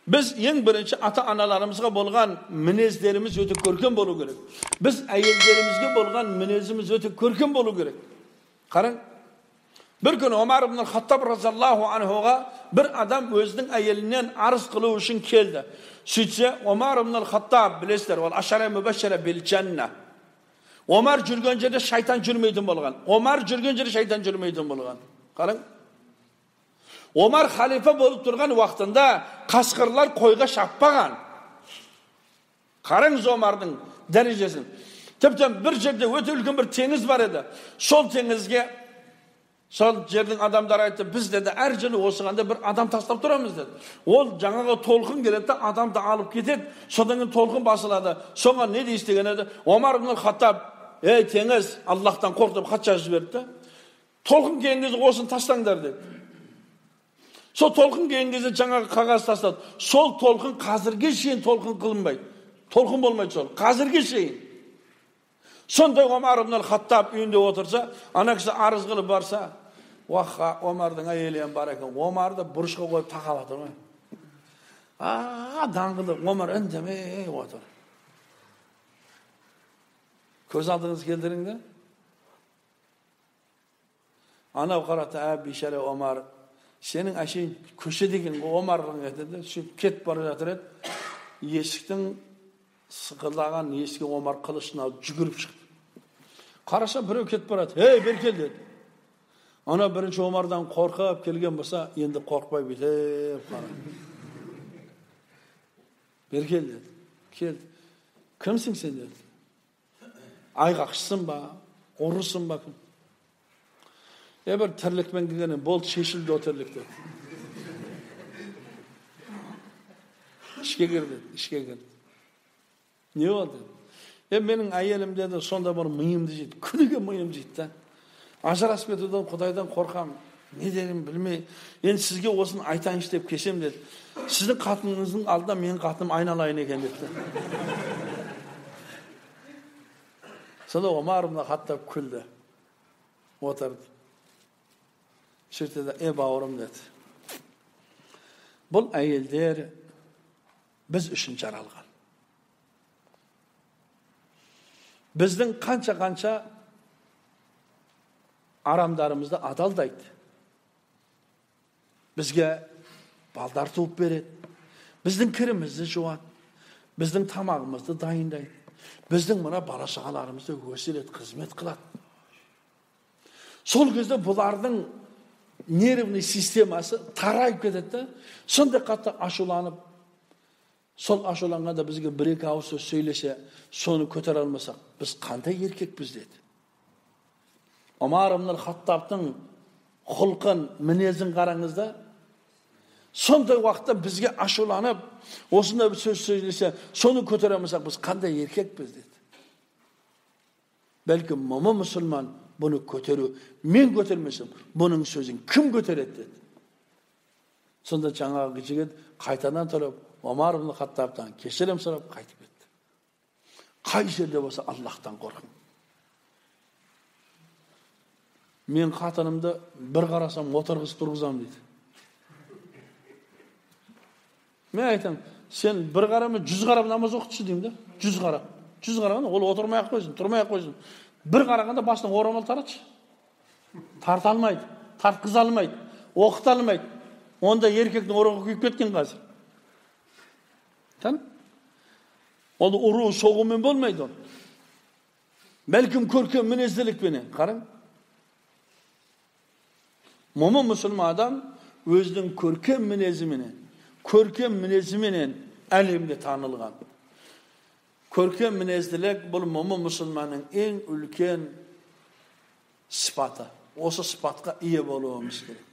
Біз ең бірінші ата-аналарымызға болған мінездеріміз өте көркем болу керек. Біз әйелдерімізге болған мінезіміз өте көркем болу керек. Қараң, бір күні Омар ибн Хаттаб разиаллаху анхуға бір адам өзінің әйелінен арыз қылу үшін келді. Сөйтсе, Омар ибн Хаттаб, білесіздер, ол ашара мүбәшшара бил жанна. Омар жүрген жерде шайтан жүрмейтін болған. Омар жүрген жерде шайтан жүрмейтін болған. Қараң. Омар халифа болып тұрған уақытында қасқырлар қойға шаппаған. Қараңыз Омардың дәрежесін. Тіптен бір жерде өте үлкен бір теңіз бар еді. Сол теңізге сол жердің адамдары айтты, біз деді, әр жылы осығанда бір адам тастап тұрамыз деді. Ол жаңағы толқын келеді, адамды алып кетеді, содан кейін толқын басылады. Соған не дейсіз деген еді. Омар ибн Хаттаб, ей теңіз, Аллахтан қорқ деп хат жазып жіберді. Толқын келген кезде осыны тастаңдар деді. Сол толқын келген кезде жаңағы қағаз тастады. Сол толқын қазірге шейін толқын қылынбайды. Толқын болмайды сол. Қазірге шейін. Сондай Омар ибн Хаттаб үйінде отырса, ана кісі арыз қылып барса, уаха, Омардың әйелі бар екен. Омарды бұрышқа қойып тақап жатыр ғой. Даңғылды. Омар үндемей отыр. Көз алдыңыз келтіріңді. Анау қарады, бейшара Омар, сенің әшейін көше деген Омардың еді, сөйтіп кетіп бара жатыр еді. Есіктің сықылдаған есікке Омар қылышын алып жүгіріп шықты. Қараса біреу кетіп барады. Ей, бері кел деді. Ана бірінші Омардан қорқып келген болса, енді қорқпай бүйтіп қарады. Бері кел деді. Келді. Кімсің сен деді. Айғақшысың ба? Ұрысың ба? Бір тірлікпен келгеннен болды, шешілді о тірлік деді. Ішке кір деді, ішке кірді. Не болды? Менің әйелім деді, сонда бір миымды жейді, күніге миым жейді да. Ажырасып кетуден Құдайдан қорқам, не дерімді білмей. Енді сізге осыны айтайыншы деп кешем деді. Сіздің қатыныңыздың алдында менің қатыным айналайын екен депті. Сонда Омар ибн Хаттаб күлді. Отырды. Сөйтті де, бауырым деді. Бұл әйелдер біз үшін жаралған. Біздің қанша-қанша арамдарымызды адалдайды. Бізге балдар туып береді. Біздің кірімізді жуады. Біздің тамағымызды дайындайды. Біздің мына бала-шағаларымызды өсіреді, қызмет қылады. Сол кезде бұлардың нервный системасы тарайып кетеді. Сондай қатты ашуланып, сол ашуланғанда бізге бір-екі ауыз сөз сөйлесе, соны көтере алмасақ, біз қандай еркекпіз деді. Омар ибн Хаттабтың құлқын, мінезін қараңыз да, сондай уақытта бізге ашуланып, осындай бір сөз сөйлесе, соны көтере алмасақ, біз қандай еркекпіз деді. Бәлкім момын мұсылман бұны көтеру, мен көтермесем, бұның сөзін кім көтереді деді. Сонда жаңағы жігіт қайтадан тұрып, Омар ибн Хаттабтан кешірім сұрап қайтып кетті. Қай жерде болса Аллахтан қорқың. Мен қатынымды бір қарасам отырғызып тұрғызамын дейді. Мен айтамын, сен бір қарама 100 қарап намаз оқытшы деймін да. 100 қарап. 100 қарағанда ол отырмай ақ қойсын, тұрмай ақ қойсын. Бір қарағанда басынан орамал таратшы. Тарта алмайды, тартқыза алмайды, оқыта алмайды. Онда еркектің орағы күйіп кеткен қазір. Ол ұру соғумен болмайды ол. Бәлкім көркем мінезділікпенен. Қараң. Момын мұсылман адам өзінің көркем мінезіменен әлемге танылған. Көркем мінезділік бұл момын мұсылманның ең үлкен сипаты. Осы сипатқа ие болуымыз керек.